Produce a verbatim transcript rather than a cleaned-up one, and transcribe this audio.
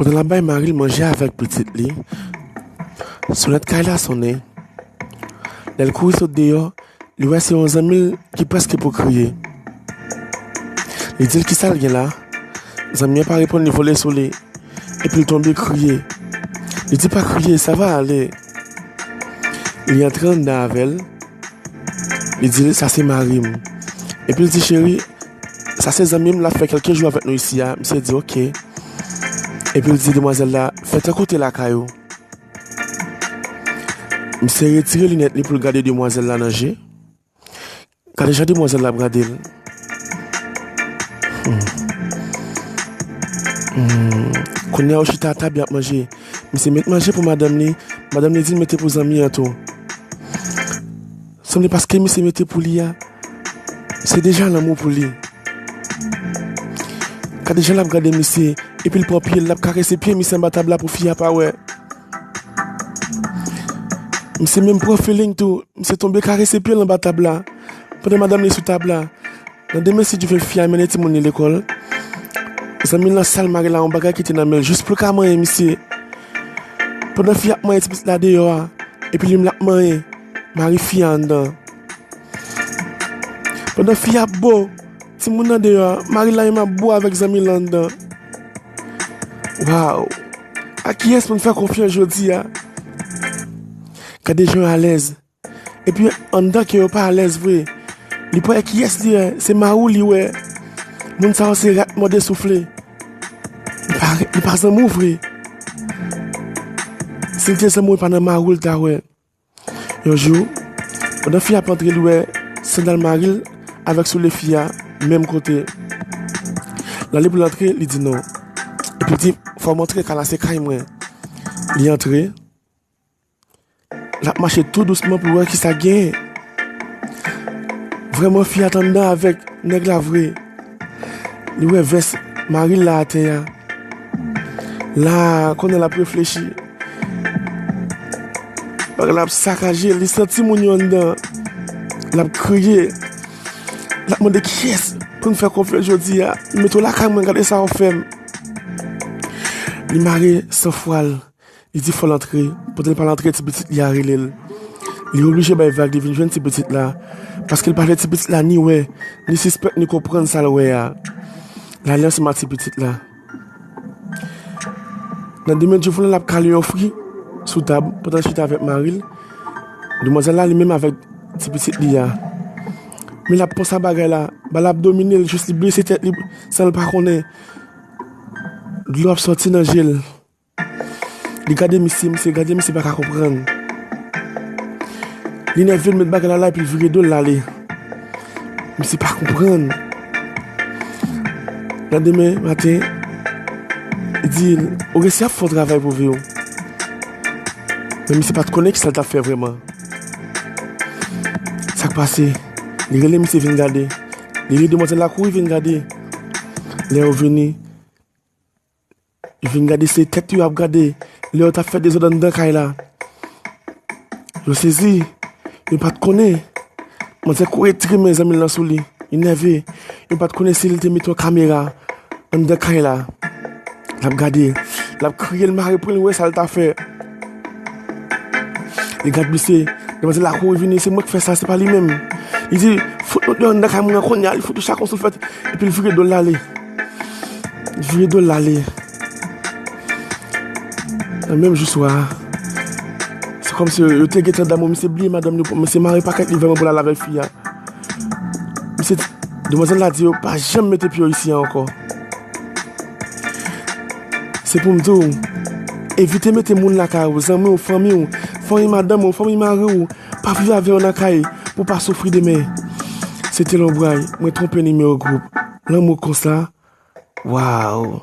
Pandan l ap bay mari l manje avèk pitit li, sonèt kay la sonnen. Lè l kouri sot deyò, li wè se yon zanmi l ki prèske pou kriye. Li di l kisa l gen la. Zanmi an pa reponn, li vole sou li. Epi l tonbe kriye. Li di pa kriye, sa va ale. Li antre anndan avè l. Li di l sa se mari m. Epi l di cheri, sa se zanmi m, l ap fè kèlke jou avèk nou isi a. Misye di oke. Epi l di demwazèl la fè tankou w te lakay ou. Misye retire linèt li pou l gade demwazèl la nan je. Gade jan demwazèl la ap gade l. Hmm. Hmm. Kounye a yo chita a tab y ap manje. Misye met manje pou madanm li. Madanm li di l mete pou zanmi an tou. Sanble paske misye mete pou li a, se deja lanmou pou li. Gade jan l ap gade misye, epi l pran pye l, l ap karese pye misye anba tab la pou fi a pa wè. Misye menm pran feeling tou, misye tonbe karese pye l anba tab la, pandan madanm li sou tab la. Nan demen, si Dye vle, fi a mennen timoun li lekòl. Zanmi l nan sal mari la, yon bagay ki te nan men l, jis pou l ka manyen misye. Pandan fi a ap manyen ti pitit la deyò a, epi li menm l ap manyen mari fi a anndan. Pandan fi a ap bo timoun nan deyò a, mari l la menm ap bo avèk zanmi l anndan. Waw! A kiyès pou n fè konfyans jodi a? Gade jan yo alèz. Epi anndan kè yo pa alèz vre. Li pa wè kiyès li ye, se mari w li wè. Moun sa yo se rat mòde soufle. Li pa, li pa zanmi w vre. Si l te zanmi w, e pa nan mari w l ta wè. Yon jou, pandan fi a ap antre, li wè sandal mari l avèk soulye fi a menm kote. L ale pou l antre, li di non. Epi l di, fò m antre, kay la se kay mwen. Li antre. L ap mache tou dousman pou l wè kisa k genyen. Vrèman, fi a t anndan avèk nèg la vre. Li wè vès mari l la atè a. La, kounye a l ap reflechi. Bagay la ap sakaje l, li santi moun yo anndan. L ap kriye. L ap mande kiyès pou n fè konfyans jodi a. M mete w lakay mwen, gade sa w fè m. Li mare san fwa l. Li di fò l antre. Pandan l pral antre, ti pitit li a rele l. Li oblije bay vag, li vin jwenn ti pitit la. Paske l pa vle ti pitit la ni wè, ni sispèk, ni konprann sa l wè a. L ale ansanm ak ti pitit la. Nan demen jou, vwala l ap kale yon fri sou tab, pandan l chita avèk mari l. Demwazèl la, li menm avèk ti pitit li a. Men l ap panse a bagay la, ba l ap domine l, jis li blese tèt li, san l pa konnen. Dlo ap sòti nan je l. Li gade misye, misye gade, misye pa ka konprann. Li nève, l met bagay la la, epi l vire do l, l ale. Misye pa konprann. Landemen maten, li di l, ou resi ap fè yon travay pou vi w. Men misye pa t konnen kisa l t ap fè vrèman. Sa k pase? Li rele misye vin gade. Li rele demwazèl la kouri vin gade. Lè yo vini, yo vin gade, se tèt yo ap gade. Lè yo t ap fè dezòd anndan kay la, yo sezi. Yo pa t konnen. Manzè kouri tire men zanmi l lan sou li. Li nève. Yo pa t konnen si li te mete yon kamera anndan kay la. L ap gade. L ap kriye, l mare pwen l wè sa l ta fè. Li gad misye. Demwazèl la kouri vini, se mwen k fè sa, se pa li menm. Li di, fout nou deyò anndan kay mwen an kounye a, li fout yon chakon sou l fèt. Epi l vire do l l ale. Li vire do l l ale. Nan menm jou swa a, se kòmsi yo te gentan damou, misye bliye madanm li, misye mare pakèt li vrèman pou l al avèk fi a. Misye, demwazèl la di yo, pa janm mete pye w isi a ankò. Se pou m di w, evite mete moun lakay ou, zanmi w, fanmi w, fanmi madanm ou, fanmi mari w, pa viv avè yo nan kay pou w pa soufri demen. Se te Lonbray, mwen twonpe nimewo gwoup. Lanmou konsa, waw.